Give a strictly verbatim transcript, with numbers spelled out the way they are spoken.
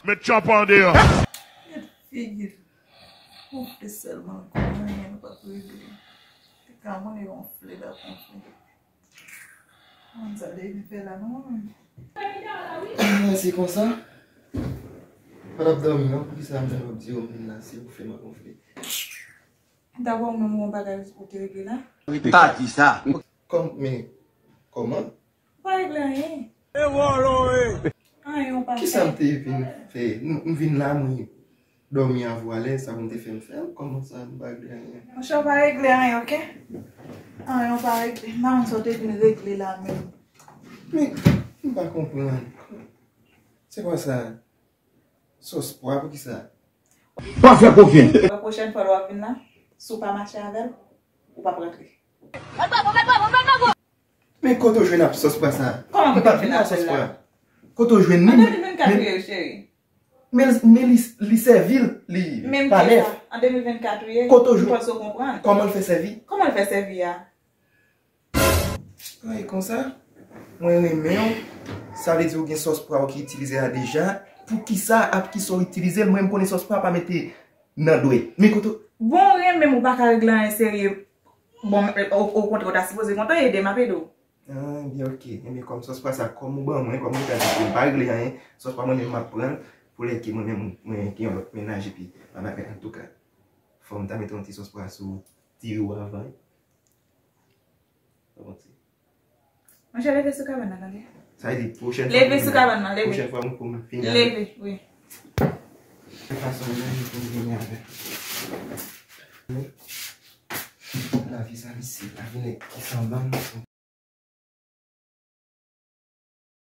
Met tchòp an deyò. Gad figi. Gonfle sèlman, anyen nou p ap regle. Te ka moun yo gonfle la gonfle. Moun sa depi fè la non. Ah, se konsa? Pa t ap dòmi non, poukisa m t ap di yo moun la se gonfle m ap gonfle? Dabò, ou menm, ou gon bagay ou te regle la? Pa di sa. Kòm, men, kòman? Ou pa regle anyen. E vòlò, e! Anyen ou pa fè. Kisa m te vin fè? M, m vin la, mwen dòmi avè w alèz, sa pou m te fè m fè l? Kòman sa, m pa regle anyen? Monchè, ou pa regle anyen, oke? Anyen ou pa regle. M pa konn sa w te vin regle la menm. Men, m pa konprann. Se kwa sa? Sòs pwa, poukisa? Pa fè koken. Pwochèn fwa lè w ap vin la, si w pa mache avè l, ou p ap rantre. Men kote w jwenn ap sòs pwa sa? Kòman kote w jwenn ap sòs pwa? Kote w jwenn li? An de mil vennkat ou ye, cheri. Men, men li, li sèvi l, li pa nèf. An de mil vennkat ou ye, kote w jwenn? M panse w konprann. Kòman l fè sèvi? Kòman l fè sèvi a? Ay, konsa? Mwen renmen w. Sa vle di ou gen sòs pwa ou ki itilize la deja. Poukisa, ap kisa w itilize l? Mwen, m konnen sòs pwa pa mete nan dwèt. Men kote w... Bon, ou renmen m, ou pa ka regle anyen serye. Bon, o, okontrè, ou ta sipoze kontan ede m ap ede w. Ah, byen, oke. Ebyen, kòm sòs pwa sa, kòm ou ban mwen, kòm ou ta di m pa regle anyen, sòs pwa mwen menm m ap pran l pou lè ke mwen menm mwen gen yon lòt mennaj epi m ap, antouka, fò m ta mete yon ti sòs pwa sou diri w avan. Monchè, leve sou kabann nan, tande. Sa vle di pwochèn fwa... Leve sou kabann nan, leve. Pwochèn fwa pou m fin la. Leve, wi. Fason menm pou m vini avè. Lavi sa, mesye, lavi nèg ki sanble.